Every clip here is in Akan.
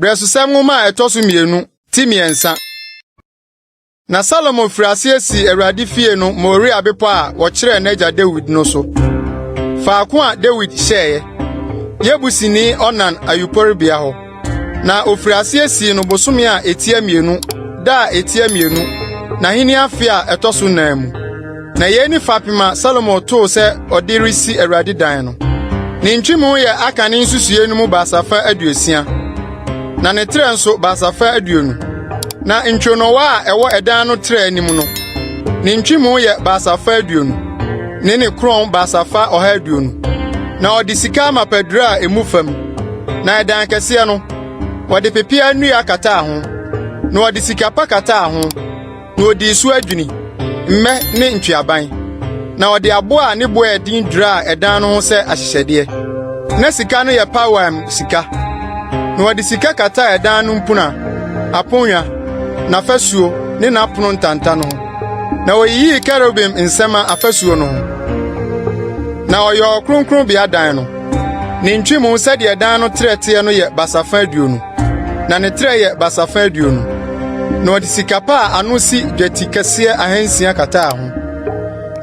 Brɛsosɛm Nwoma a ɛtɔ so mmienu, ti mmiɛnsa. Na Salomo firi aseɛ sii Awurade fie no Moria bepɔ a wɔkyerɛɛ n'agya Dawid no so, faako a Dawid hyɛeɛ, Yebusini Ornan ayuporebea hɔ. Na ofiri aseɛ sii no bosome a etia mmienu, da a etia mmienu, n'ahenni afe a ɛtɔ so nan mu. Na yei ne fapem a Salomo too sɛ ɔde resi Awurade dan no. Ne ntwemu yɛ akane nsusuiɛ no mu basafa 60, na ne trɛ nso basafa 20. Na ntwironowa a ɛwɔ ɛdan no trɛ anim no, ne ntwemu yɛ basafa 20, ne ne korɔn basafa 120. Na ɔde sika amapa duraa emu fam. Na ɛdan kɛseɛ no, wɔde pepeaa nnua kataa ho, na wɔde sika pa kataa ho, na odii so adwini, mmɛ ne ntweaban. Na ɔde abo a ne bo yɛ den duraa ɛdan no ho sɛ ahyehyɛdeɛ. Na sika no yɛ Parwaim sika. Na wɔde sika kataa ɛdan no mpuna, aponnwa, n'afasuo ne n'apono ntanta no ho. Na woyiyii kerubim nsɛmma afasuo no ho. Na ɔyɔɔ kronkronbea dan no. Ne ntwemu sɛdeɛ dan no trɛ teɛ no yɛ basafa 20, na ne trɛ yɛ basafa 20. Na ɔde sika pa a ano si dwetikɛseɛ 600 kataa ho.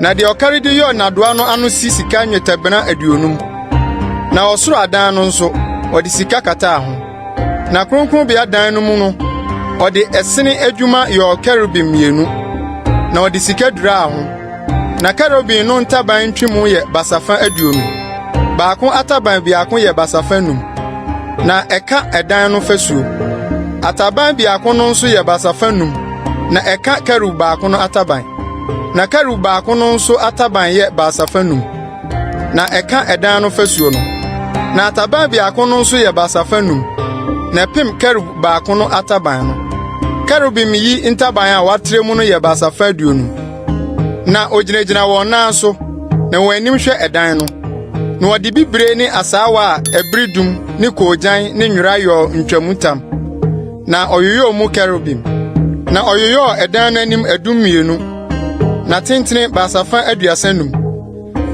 Na deɛ ɔkari de yɔɔ nnadewa no ano si sika nnwetɛbena 50. Na ɔsoro adan no nso, ɔde sika kataa ho. Na kronkronbea dan no mu no, ɔde ɛsene adwuma yɔɔ kerubim mmienu, na ɔde sika duraa ho. Na kerubim no ntaban ntwemu yɛ basafa 20. Baako ataban biako yɛ basafa 5, na ɛka ɛdan no fasuo. Ataban biako no nso yɛ basafa 5, na ɛka kerub baako no ataban. Na kerub baako no nso ataban yɛ basafa 5, na ɛka ɛdan no fasuo no. Na ataban biako no nso yɛ basafa 5, na ɛpem kerub baako no ataban no. Kerubim yi ntaban a wɔatrɛ mu no yɛ basafa 20. Na ogyinagyina wɔn nan so, na wɔn anim hwɛ ɛdan no. Na wɔde bibire ne asaawa a ɛbere dum ne koogyan ne nwera yɔɔ ntwamutam, na ɔyoyɔɔ mu kerubim. Na ɔyoyɔɔ ɛdan no anim adum mmienu, na tentene basafa 35,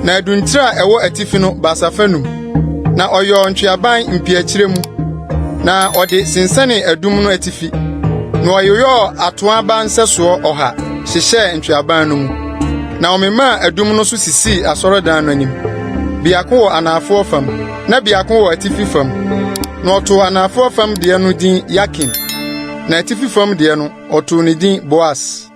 na aduntire a ɛwɔ atifi no basafa 5. Na ɔyɔɔ ntweaban mpiakyire mu, na ɔde sensɛnee adum no atifi. Na ɔyoyɔɔ atoaa aba nsɛsoɔ 100 hyehyɛɛ ntweaban no mu. Na ɔmemaa adum no so sisii asɔredan no anim, biako wɔ anafoɔ fam, na biako wɔ atifi fam. Na ɔtoo anafoɔ fam deɛ no din Yakin, na atifi fam deɛ no, ɔtoo ne din Boas.